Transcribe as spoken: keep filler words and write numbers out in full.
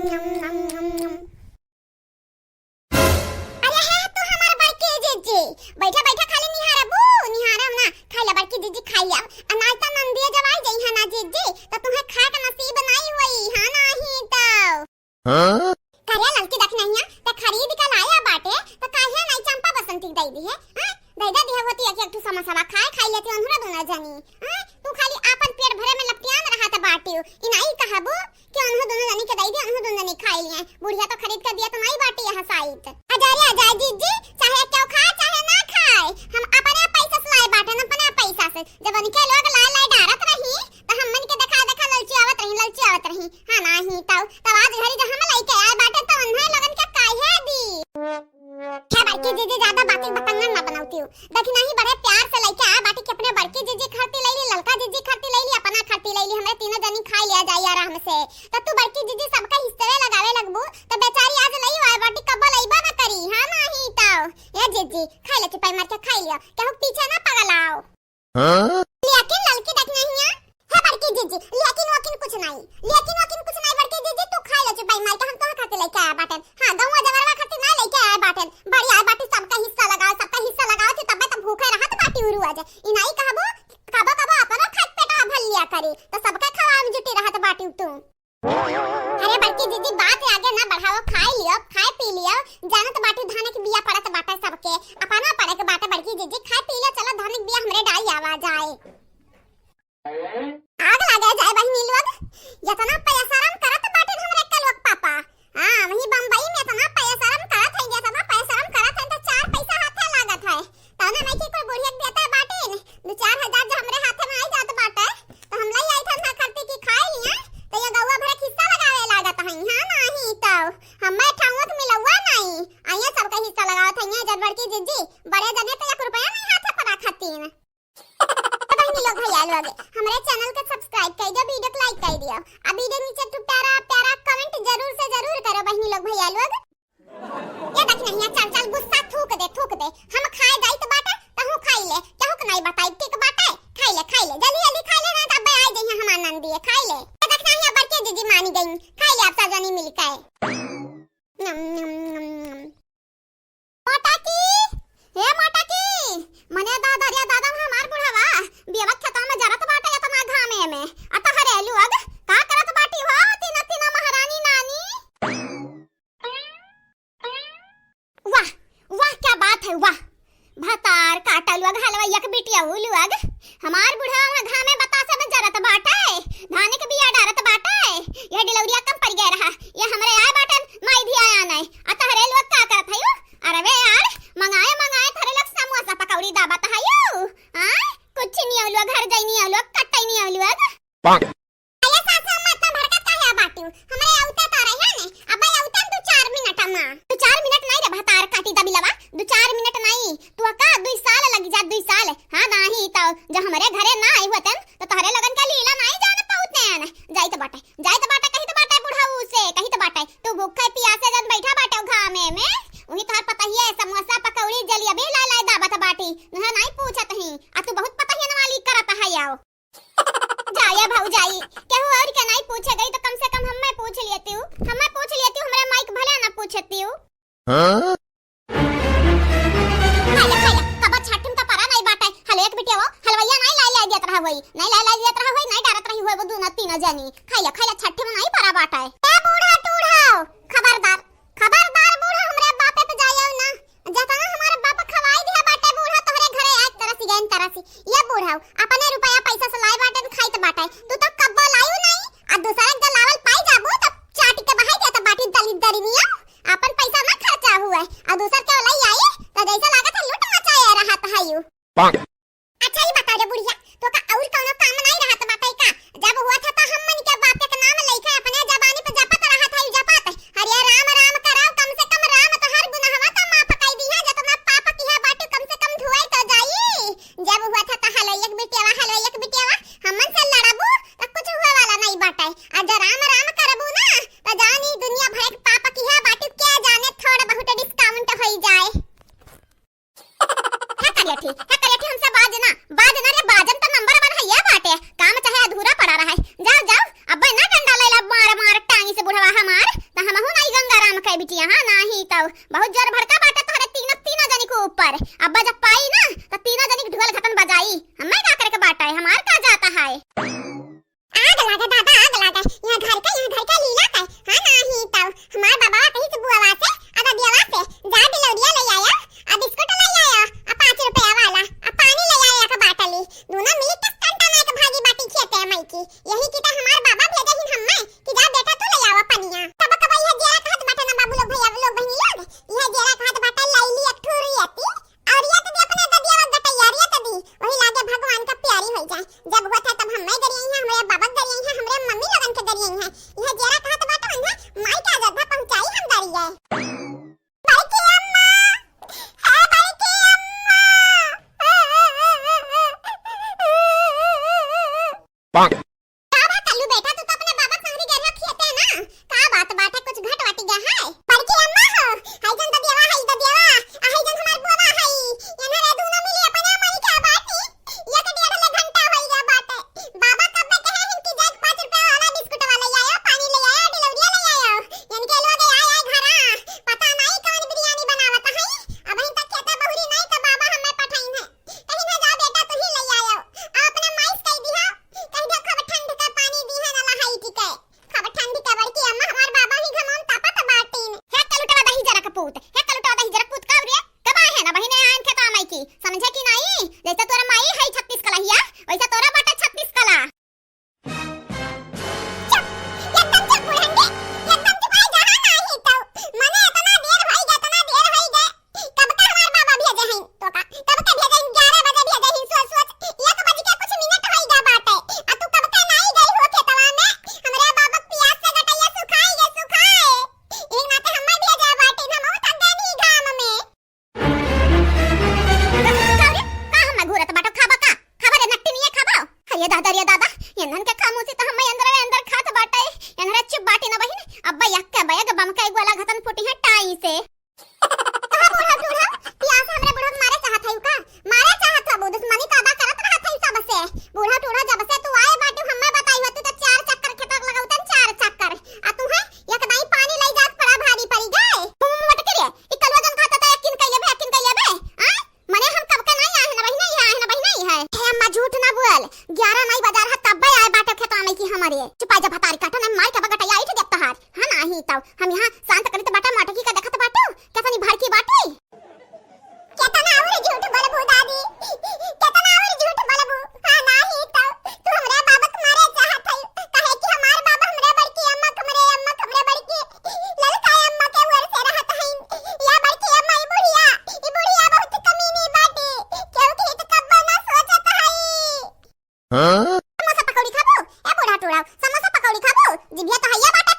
नम, नम, नम, नम। अरे हे तू हमार बड़की जिज्जी, बैठा बैठा खाली निहारबू, निहारब ना, खाई ला बड़की जिज्जी, खाई ला। आ नाई त नंदिया जब आई जइहा ना जिज्जी, त तुहे खाए के नसीब नाई होई, हाँ नाही तउ। हाँ? करे ललकी दखिनहिया, त खरीद के लाया बाटे, त काहे नाई चंपा बसंती के दई दिहे? हाँ? दई दे दिहे होती एक, एक ठो समोसवा खाए, खाई लेती उन्हरा दुनो जनी। हाँ? तू खाली आपन पेट भरे में लपटियान रहत बाटिउ, ई नाई कहबू कि उन्हू दुनो जनी के दई दे, उन्हू दुनो जनी खाई लिए। बुढ़िया तो खरीद के दिया तो नाई बाटी यहाँ साइत। अजरे अजय जिज्जी, चाहे केहू खाए, चाहे ना खाए, हम अपने पैसा से लाए बाटे, अपने पैसा से। जब उनके लोग लाए लाए डारत रही, त हमन के देखा देखा ललचियावत रही, ललचियावत रही। हाँ, नाही तउ, तब आज घरी जो हम लइके आए बाटे, त उन्हें लोगन के काहे दी? हे बड़की जिज्जी, ज्यादा बाती बतंगड़ ना बनौतिउ। देखी नाही, बड़े प्यार से लइके आए बाटी कि अपने बड़की जिज्जी खरती लइली, ललका जिज्जी खरती लइली, अपना खरती लइली, हमरे तीनों जनी खाई लिया जाई आराम से। त तू बड़की जिज्जी सबका हिस्से लगावे लगबू, त बेचारी आज लई आए बाटी, कब्बो लइबा ना करी। हाँ, नाही तउ। ए जिज्जी, खाई ले, चुपाई मार के खाई लियो, केहू पीछे ना पगलाओ। हाँ? लेकिन ललकी दखिनहिया, हे बड़की जिज्जी, लेकिन वकिन कुछ नाई, लेकिन वकिन कुछ नाई बड़की जिज्जी, तू खाई ले चुपाई मार के, हम तोहर खातिर लइके आए बाटेन। हाँ, गौवा जवरवा खातिर ना लइके आए बाटेन, बड़ी आए बाटी, सबका हिस्सा लगाओ, सबका हिस्सा लगाओ, तू तब्बे त भूखे रहत बाटी उरु आज। ई नाई कहबो, कबो कबो अपनो खात पेटवा भर लिया करी, त सबका खवाए में जुटी रहत बाटी तू। अरे बड़की जिज्जी, बात आगे ना बढ़ाओ, खाई लियो, खाए पी लियो, जानत बाटी धान के बिया पड़त बाटे सबके, अपना पड़े के बाटे बड़की जिज्जी, खाए पी लियो, चलो धान के बिया हमरे डाई आवा जाए। आग लागे जाए बहिनी लोग, इतना पैसा रम करत बाटे हमरे के लोग पापा। हाँ, वही बम्बई में इतना पैसा रम करत है, इतना पैसा रम करत है, तो चार पैसा हाथे लागत है। तौने नहीं कि कोई बुढ़िया के देते बाटिन, दो चार हजार जो हमरे हाथे में आई जात बाटे, तो हम लई आई था ना करती कि खाई लिया, तो ये गौवा भरे खिस्सा लगावे लागत हई, हाँ नाही तो हमें ठाउत मिलौआ नहीं, आइए सबका हिस्सा लगावत हई, ये जन बड़की जिज्जी, बड़े जने तो एक रुपया नहीं हाथे पर रखतीन। तो बहिनी लोग, भैया लोग, हमरे channel के subscribe कर दियो, video के like कर दियो, आ video नीचे तू प्यारा प्यारा comment जरूर से जरूर करो बहिनी लोग, भैया लोग। ये देख नहीं, चल चल गुस्सा थूक दे, थूक दे। हम खाए जाइत बाटे, तहू खाई ले, केहू के नहीं बताई, ठीक बाटे? खाई ले, खाई ले, जल्दी जल्दी खाई ले, ना तब आ जाइए हमार नंदिये, खाई ले। ये देख नहीं, बड़के दीदी मानी गई, खाई ले आप सब जनी मिलके। नम, नम, नम, नम। मोटा की, हे मोटा की, मने दादा रे दादा हमार बुढ़वा, बियवा खेतवा में जरत बाटे इतना घामे में। अतहरे लोग का करत बाटी हो, तीना तीना महारानी नानी? वाह, वाह, क्या बात है, वाह। भतार काटा लोग, हलवैया के बिटिया उ लोग। हमार बुढ़वा वहाँ घामे बतासे में जरत बाटे, धान के बिया डारत बाटे। यह डिलौरिया कम पड़ गया रहा, ये हमरे आए बाटन, माई भी आया नहीं। आ तहरे लोग का करत है यू? अरे वे यार, मंगाए मंगाए तहरे लोग समोसा पकौड़ी दाबत है यू। हाँ, कुछ नहीं हो लोग, घर जाई नहीं हो लोग, कट्टे नहीं हो लोग। अरे सासू अम्मा, इतना भड़कत काहे बाटू? हमरे औते तो रहे ने, अब औते दो चार मिनट अम्मा। दो चार मिनट नहीं रे भतार काटी दबिलवा, दो चार मिनट नहीं, तू का दुई साल लगी जा, दुई साल। हाँ नाही तो जो हमरे घरे ना आई होतन तो तोहरे लोगन के लीला नहीं जान पाउतन। जाइत बाटे, जाइत बाटे, कहित बाटे बुढ़ऊ से, कहित बाटे तू भूखे पियासे जन बैठा बाटे घामे में, वही तोहर पतहिए समोसा पकौड़ी जलेबी लाई लाई दाबत बाटी, नहा नहीं पूछत ही, आ तू बहुत पतहियन वाली करत है आओ। जा ये भौजाई, केहू और के नहीं पूछे गई तो कम से कम हम्मे पूछ लेती हूँ, हम्मे पूछ लेती हूँ, हमरे माइक भले ना पूछती हूँ। हाँ? खाइला, खाइला, कब छठ में तो परा नहीं बाटे। हलो एक बिटिया वो, हलवैया नहीं लाई लाई देत रहा होई, नहीं लाई लाई देत रहा होई, नहीं डरत रही होई वो दोनों तीनों जनी। खाइला, खाइला, छठ में नहीं परा बाटे। ए बूढ़ा टूढ़ा, खबरदार, खबरदार बूढ़ा, हमरे बापे पे जाइयो ना। जतना हमारे बाप खवाई दिया बाटे बूढ़ा, तोहरे घरे आए तरसी गए तरसी। ये बूढ़ा, अपने रुपया पैसा से लाई बाटे, खाइत बाटे। तू तो कब्बो लायू नहीं, आ दूसरे के लावल पाई जाबू, तब चाटी के बहाई देत बाटी दलित दरिनिया। अपन पैसा ना खर्चा हुए, आ दूसर के लाई आई, तो जैसा लागत है लूट मचाए रहत है यू। अच्छा, ई बता दे बुढ़िया, तोका और कौनो काम नहीं रहत बाटे का? जब हुआ था तो हमन के बाप के नाम लेके अपने जबानी पे जपत रहत है, जपत। हरे राम राम कराओ, कम से कम राम तोहर गुनहवा तो माफ कर दी है, जतना पाप किया बाटू कम से कम धुआई तो जाई। जब हुआ था तो हलो एक बिटियावा, हलो एक बिटियावा, हमन से लड़बू तो कुछ हुए वाला नहीं बाटे। आ जो राम जी हाँ, नाही तउ बहुत जोर भड़का बाटे तोहरे तीनों, तीनों जनी के ऊपर। अब्बा जब पाई ना, त तीनों जनी के ढोल घटन बजाई। हमें का करे के बाटे, हमार का जाता है? आग लागे दादा, आग लागे। यहाँ घर का, यहाँ घर का लीला का। हाँ, नाही तउ हमार बाबा कहीं से बुआवा से, अदा दियावा से, जा डिलौरिया ले आया, आ बिस्कुट ले आया, आ पाँच रुपया वाला, आ पानी ले आया का बाटली। दोनों मिली के टंटा ना के भागी बाटी खेते माई की। यही की त हमार बाबा भेजे हिन हम्मे कि जा बेटा तू ले आवा पनिया। तब कब यह जेरा कहत बाटे ना बाबू लोग, भैया लोग, बहिनी लोग, यह जेरा कहत बाटे लैली एक ठो रियती, और रियत दी अपने ददिया वा गटैया रियत दी, वही लागे भगवान का प्यारी हो जाए। जब हुआ था तब हम्मे गरियाई है, हमरे बाबा गरियाई है, हमरे मम्मी लोगन के गरियाई है। यह जेरा कहत बाटे ना, माई के अयोध्या पहुँचाई हम गरिया। बड़की अम्मा, हे बड़की अम्मा। का बात कल्लू बेटा, तू तो अपने बाबा संगरी गए रहा खेते ना, का बात बाटे, कुछ घट वट गया है? बड़की अम्मा हो, हाय जन ददियावा, हाय ददियावा, आ हाय जन हमार बुआ, हाय, एनहरे दोनों मिली अपने माई के बाटी, एक डेढ़ ले घंटा होई गया बाटे। बाबा कब कहे हैं कि जाके पाँच रुपया वाला बिस्कुट वाला ले आयो, पानी ले आयो, डिलौरिया ले आयो। इनके लोग आए आए घरा, पता नहीं कौन बिरयानी बनावत है। अबहिन तक खेता बहुरी नहीं तो बाबा हमें पठाइन है। कहीं ना जा बेटा, तू ही ले आयो। आ अपने माई से कह दिया, कह दिया खूब ठंड का पानी दी है ना लहाई टिके। खूब ठंड का बड़की अम्मा, हमार बाबा ही घमाम तापत बाटीन। हे कलुटवा दही जरा कपूत, हे कलुटवा दही जरा कपूत, का रे? कब आए है ना बहिने आयन खेता माई की, समझे कि नहीं? जैसे तोरा माई है छत्तीस कला हिया, वैसे तोरा बाटे छत्तीस कला। चुप, एकदम चुप बुढ़ंगे, एकदम चुप। आए जहाँ नाही तो, मने इतना देर होई गए, इतना देर होई गए। कब का हमार बाबा भेजे हैं तो का, कब का भेजे हैं? ग्यारह बजे भेजे हैं, सोच सोच, एक बज के कुछ मिनट होई गए बाटे। आ तू कब का नाही गई हो खेतवा में? हमरे बाबा के पियास से गटैया सुखाए गए, सुखाए। एक नाते हमें भेजे बाटे, हम थक गए नी घाम में। का रे? का हम्मे घूरत बाटो? खाबा का? खाबा रे नट्टी निये खाबो? अरे दादा, रे दादा, एनहन के खामोशी तो हम्मे अंदर में अंदर खात बाटे। एनहरे चुप बाटी ना बहिन, अब्बा यक्का बयग बमका एक वाला घतन फूटी है टाई से। कहा बूढ़ा, बूढ़ा, पियास हमरे बूढ़ा मारे चाहत है का? मारे चाहत है, वो दुश्मनी पैदा करत रहत है सबसे। बूढ़ा टूढ़ा जब से तू आए बाटू हम्मे बताई हो, तू तो चार चक्कर खेतक लगावतन, चार चक्कर। आ तू है एक दाई पानी लई जात पड़ा भारी पड़ी गए। मुंह मटके रे, ई कलुआ जन कहत त यकीन कइले बे, यकीन कइले बे। आ? मने हम कब का नहीं आए हैं ना बहिना, ये आए हैं ना बहिना, ये है। हे अम्मा झूठ ना बोल, ग्यारह नहीं बजा रहा तब आए बाटे खेतवा में की हमारे। चुपाई जा भतारी काटो ना, माई का बगटैया आई थे देख तहार। हाँ नाही तब हम यहाँ शांत करी तो बाटा माटकी का देखत बाटू, केतनी भड़की बाटी। केतना और झूठ बोलबू दादी, केतना और झूठ बोलबू। हाँ नाही तो तू हमरे बाबा के मारे चाहत है, काहे कि हमार बाबा हमरे बड़की अम्मा के, हमरे अम्मा के, हमरे बड़की ललका अम्मा के ओर से रहत है। या बड़की अम्मा, ई बुढ़िया, ई बुढ़िया बहुत कमीनी बाटे, केहू के हित कब्बो ना सोचत है। हाँ? समोसा पकौड़ी खाबो? ए बूढ़ा टूढ़ा, समोसा पकौड़ी खाबो? जिभिया तो हइया बाटे